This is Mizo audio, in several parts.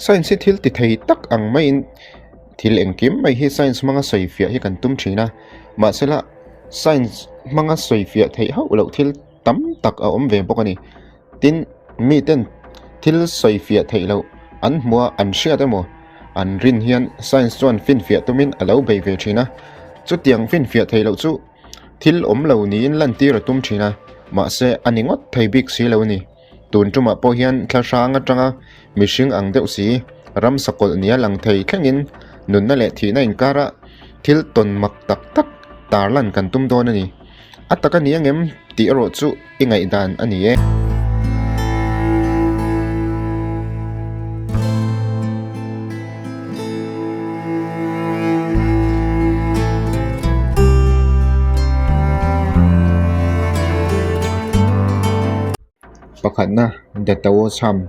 Science hi thil ti thei tak ang maiin thil engkim mai hi science hmanga sawi fiah hi kan tum thin a, mahsela science hmanga sawi fiah theih hauh loh thil tam tak a awm ve bawk a ni. Tin, miten thil sawi fiah theih loh an hmuh a, an hriat emaw an rin hian science chuan finfiah tumin a lo bei ve thin a, chutiang finfiah theih loh chu thil awm lo niin lantir a tum thin a, mahse a ni ngawt thei bik si lo a ni. Tun tumah pawh hian thla hrang atanga mihring ang deuh si, ramsa kawlh nia lang thei thlengin nunna leh thihna inkara thil tawn mak tak tak tarlan kan tum dawn a ni. A tak a ni angem tih erawh chu i ngaihdan a ni e. Pakhatna, The Taos Hum,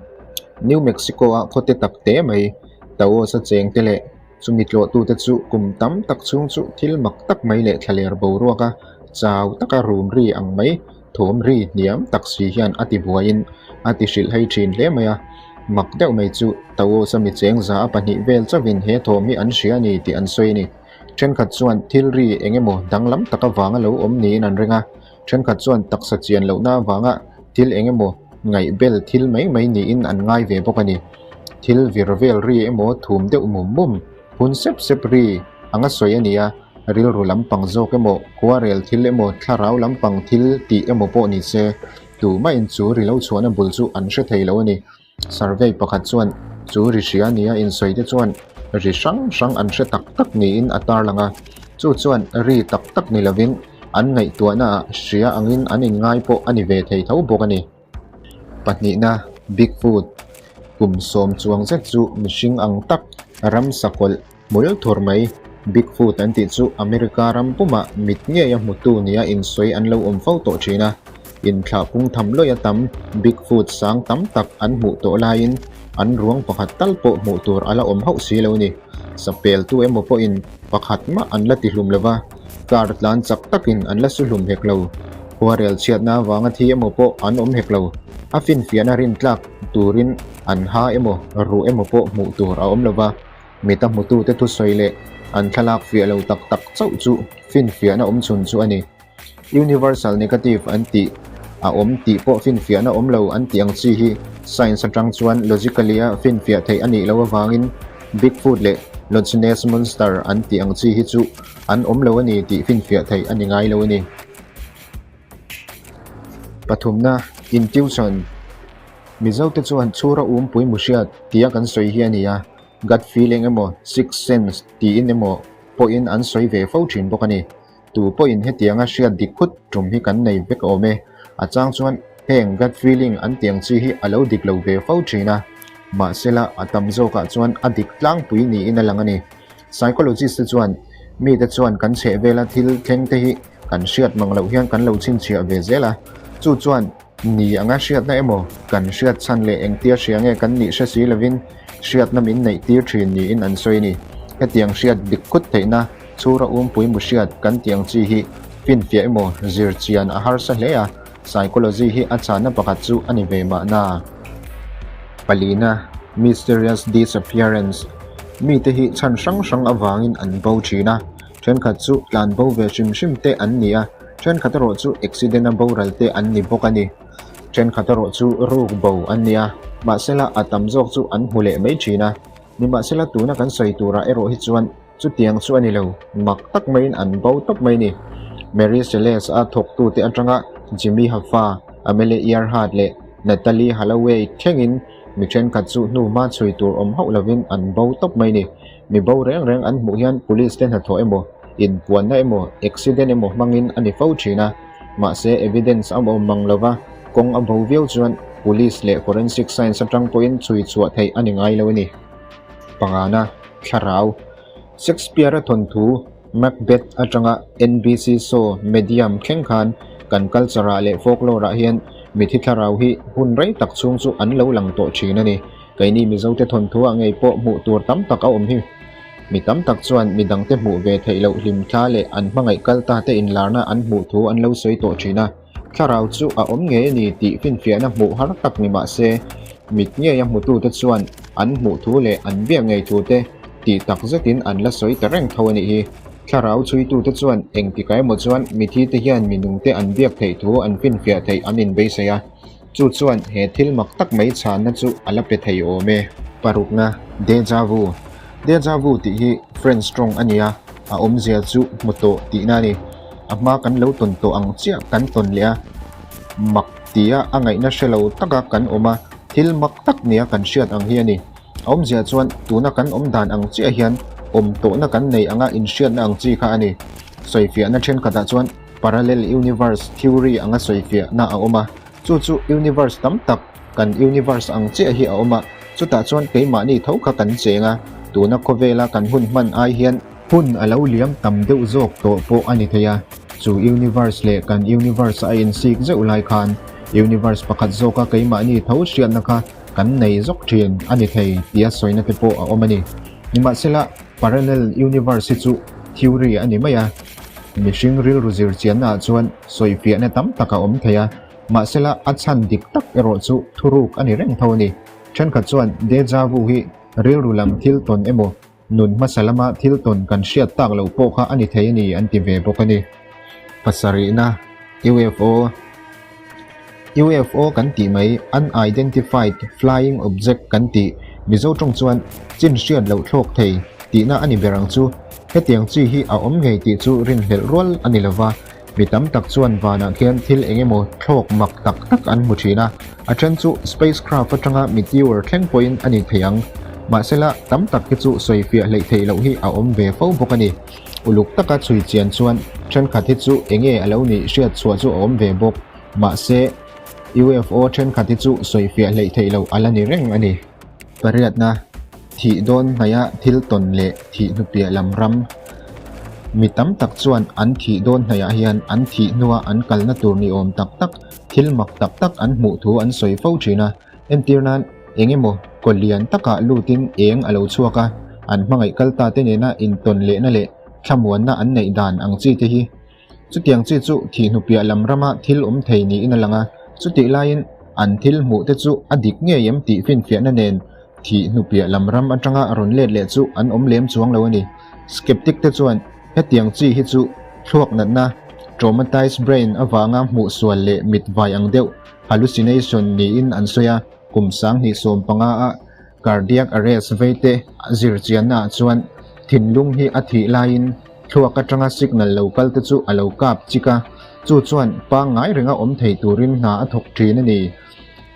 New Mexico-a khawte tak te mai Taos-a chengte leh chumi tlawhtute chu kum tam tak chhung chu thil mak tak mai leh thlaler boruaka chau taka rum ri ang mai thawm ri hniam tak si hian a ti buaiin a ti hrilh hei thin hle mai a. Mak deuh mai chu Taos-a mi cheng za a pahnih vel chauhin he thawm hi an hria a ni tih an sawi a ni. Thenkhat chuan thil ri eng emaw danglam tak avanga lo awm niin an ring a. Thenkhat chuan taksa chian lohna avanga thil eng emaw ngaihbel thil mai mai niin an ngai ve bawk a ni. Thil vir vel ri emaw thum deuh mum mum, hun sep sep ri anga sawi a ni a, rilru lampang zawk emaw, khuarel thil emaw, thlarau lampang thil tih emaw pawh ni se, tumahin chu ri lo chhuahna bul chu an hre thei lo a ni. Survey pakhat chuan chu ri hria nia insawi te chuan ri hrang hrang an hre tak tak niin a tarlang a, chu chuan ri tak tak ni lovin an ngaihtuahna ah hria angin an inngai pawh a ni ve thei tho bawk a ni. Pahnihna, Bigfoot, kum sawm chuang zet chu mihring ang tak ramsa kawlh hmul thur mai Bigfoot an tih chu America ram pumah mit ngeia hmutu nia insawi an lo awm fo tawh thin a. Inthlah pung tham lawih a tam Bigfoot sang tam tak an hmuh tawh laiin an ruang pakhat tal pawh hmuh tur a la awm hauh si lo ni. Sapeltu emaw pawhin pakhat mah an la tihlum lo va, car tlan chak takin an la su hlum hek lo. Khuarel chhiatna avanga thi emaw pawh an awm hek lo. A finfiahna rintlak turin an ha emaw ruh emaw pawh hmuh tur a awm lo va. Mita hmutute thusawi leh an thlalak fiah lo tak tak chauh chu finfiahna awmchhun chu a ni. Universal negative an tih a awm tih pawh finfiahna awm lo an tih ang chi hi science atang chuan logically a finfiah theih a nih loh avangin Bigfoot leh Loch Ness Monster an tih ang chi hi chu an awm lo a ni tih finfiah theih a ni ngai lo a ni. Pathumna, Intuition. Mizote chuan chhura umpui muhriat tia kan sawi hi a ni a, gut feeling emaw sixth sense tiin emaw pawhin an sawi ve fo thin bawk a ni. Tu pawhin hetianga hriat dik khut tum hi kan nei vek awm e. A chang chuan heng gut feeling an tiang chi hi a lo dik lo ve fo thin a, mahsela a tam zawkah chuan a dik tlangpui niin a lang a ni. Psychologist te chuan mite chuan kan chhehvela thil thleng te hi kan hriat mang loh hian kan lo chhinchhiah ve zel a, chu chuan Ni anga hriatna emaw, kan hriat chhan leh engtia hria nge kan nih hre si lovin hriatna min neih tir thin niin an sawi a ni. Hetiang hriat dik khut theihna chhura umpui mu hriat kan tih ang chi hi finfiah emaw zir chian a harsa hle a, psychology hi a chhanna pakhat chu a ni ve mahna. Palina, Mysterious Disappearance, Mite hi chhan hrang hrang avangin an bo thin a, thenkhat chu tlan bo ve hrim hrim te an ni a, Thenkhat erawh chu accident a boral te an ni bawk a ni. Thenkhat erawh chu ruk bo an ni a, mahsela a tam zawk chu an hmu leh mai thin a. Nimahsela tuna kan sawi turah erawh hi chuan chutiang chu a ni lo, mak tak maiin an bo tawp mai a ni. Mary Celeste a thawktute atanga Jimmy Hoffa, Amelia Earhart leh Natalie Holloway thlengin mi thenkhat chu hnu hma chhui tur awm hauh lovin an bo tawp mai a ni. Mi bo reng reng an hmuh hian police te hnathawh emaw, inpuanna emaw, accident emaw hmangin a ni fo thin a. Mahse evidence a awm mang lova, kawng a bo viau chuan police leh forensic science atang pawhin chhui chhuah theih a ni ngai lo a ni. Pangana, Thlarau. Shakespeare-a thawnthu Macbeth atanga NBC show Medium thleng khan kan culture-ah leh folklore-ah hian mithi thlarau hi hun rei tak chhung chu an lo lang tawh thin a ni. Keini Mizote thawnthu ah ngei pawh hmuh tur tam tak a awm hi. Mi tam tak chuan mi dangte hmuh ve theih loh hlimthla leh an hmangaih kal ta te inlarna an hmuh thu an lo sawi tawh thin a. Thlarau chu a awm ngei a ni tih finfiahna hmuh har tak ni mah se, mit ngei a hmutute chuan an hmuh thu leh an biak ngei thu te tih tak zetin an la sawi ta reng tho a nih hi. Thlarau chhuitute chuan engtikah emaw chuan mithi te hian minungte an biak theih thu an finfiah theih an inbeisei a, chu chuan he thil mak tak mai chhanna chu a la pe thei awm e. Parukna, Deja vu. Deja vu tih hi French tawng a ni a, a awmzia chu hmu tawh tihna a ni. A hma kan lo tawn tawh ang chiah kan tawn leh a, mak tia a ngaihna hre lo taka kan awm a, thil mak tak nia kan hriat ang hi a ni. A awmzia chuan tuna kan awm dan ang chiah hian awm tawhna kan nei anga inhriatna ang chi kha a ni. Sawifiahna thenkhatah chuan parallel universe theory anga sawifiahna a awm a, chu chu universe tam tak kan universe ang chiah hi a awm a, chutah chuan keimahni tho kha kan cheng a, tuna khawvela kan hun hman ai hian hun a lo liam tam deuh zawk tawh pawh a ni thei a, chu universe leh kan universe a insik zeuh lai khan universe pakhat zawka keimahni tho hriatna kha kan nei zawk thin a ni thei tia sawina te pawh a awm a ni. Nimahsela, parallel universe hi chu theory a ni mai a, mihring rilru zir chiannaah chuan sawifiahna tam tak a awm thei a, mahsela a chhan dik tak erawh chu thuruk a ni reng tho a ni. Thenkhat chuan deja vu hi rilru lam thil tawn emaw, nun hmasa lama thil tawn kan hriat tak loh pawh kha a ni thei a ni an ti ve bawk a ni. Pasarihna, UFO UFO kan tih mai, Unidentified Flying Object kan tih, Mizo tawng chuan chin hriat loh thlawk thei tihna a ni ber ang chu. Hetiang chi hi a awm ngei tih chu rinhlelh rual a ni lova. Mi tam tak chuan vanah khian thil eng emaw thlawk mak tak tak an hmu thin a, a then chu spacecraft atanga meteor thleng pawhin a ni thei ang. Mahsela, tam tak hi chu sawifiah hleih theih loh hi a awm ve fo bawk a ni. Uluk taka chhui chian chuan thenkhat hi chu eng nge a lo nih hriat chhuah chu a awm ve bawk. Mahse, UFO thenkhat hi chu sawifiah hleih theih loh a la ni reng a ni. Pariatna, Thih dawn hnaia thil tawn leh thih hnupiah lam ram. Mi tam tak chuan an thih dawn hnaiah hian an thih hnua an kalna tur ni awm tak tak, thil mak tak tak an hmuh thu an sawi fo thin a. Entir nan, eng emaw kaw lian takah lutin eng a lo chhuak a, an hmangaih kal ta te nena intawn lehna leh thlamuanna an neih dan ang chi te hi. Chutiang chi chu thihhnupiah lam rama thil awm thei niin a lang a, chutih laiin an thil hmuh te chu a dik ngei em tih finfiahna nen thihhnupiah lam ram atanga rawn let leh chu an awm lem chuang lo a ni. Skeptic te chuan hetiang chi hi chu thluak natna, traumatized brain, avanga hmuh sual leh mit vai ang deuh, hallucination, niin an sawi a, kum 2015 a Cardiac arrest veite zir chiannaah chuan thinlung hi a thih laiin thluak atanga signal lo kal te chu a lo kap chik a, chu chuan pangngai renga awm thei turin hna a thawk thin a ni.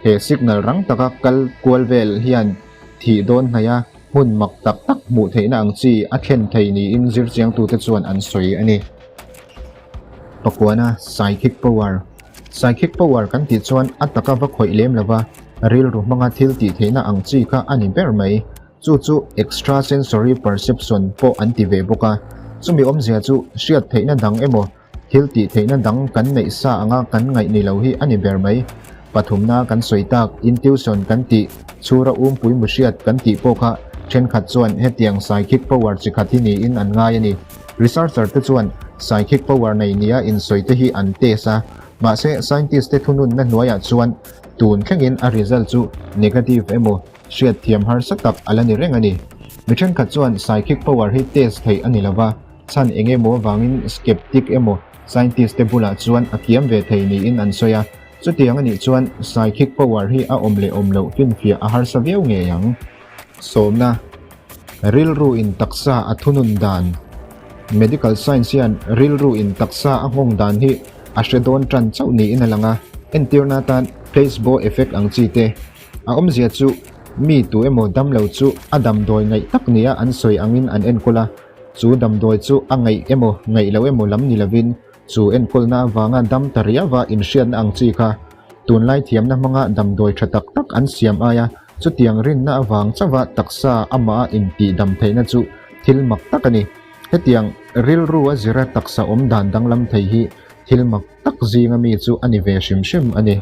He signal rang taka kal kual vel hian thih dawn hnaih a, hmun mak tak tak hmuh theihna ang chi a thlen thei niin zirchiangtute chuan an sawi a ni. Pakuana Psychic Power Psychic Power kan tih chuan a taka va khawih lem lova rilru hmanga thil tih theihna ang chi kha a ni ber mai. Chu chu Extrasensory Perception pawh an ti ve bawk a. Chumi awmzia chu hriat theihna dang emaw thil tih theihna dang kan neih sa anga kan ngaih ni lo hi a ni ber mai. Pathumna kan sawi tak intuition kan tih, chhura umpui muhriat kan tih pawh kha thenkhat chuan hetiang psychic power chi khat hi niin an ngai a ni. Researcher te chuan psychic power nei nia insawi te hi an test a, mahse scientist te thununna hnuaiah chuan tun thlengin a result chu negative emaw hriat thiam harsa tak a la ni reng a ni. Mi thenkhat chuan psychic power hi test theih a ni lova, chhan eng emaw avangin skeptic emaw scientist te bulah chuan a kiam ve thei niin an sawi a, chutiang a nih chuan psychic power hi a awm leh awm loh finfiah a harsa viau ngei ang. Sawmna. Rilru in taksa a thunun dan. Medical science hian rilru in taksa a nghawng dan hi a hre dawn tan chauh niin a lang a, entirna atan placebo effect ang chi te. A awmzia chu mi tu emaw damlo chu a damdawi ngaih tak nia an sawi angin an enkawl a, chu damdawi chu a ngaih emaw ngaih lo emaw lam ni lovin chu enkawlna avanga dam ta riauva inhriatna ang chi kha tunlai thiamna hmanga damdawi tha tak tak an siam aia Chutiang rinna avang chauha taksa amah a intihdam theihna chu thil mak tak a ni. Hetiang rilru a zira taksa awm dan danglam thei hi thil mak tak zinga mi chu a ni ve hrim hrim a ni.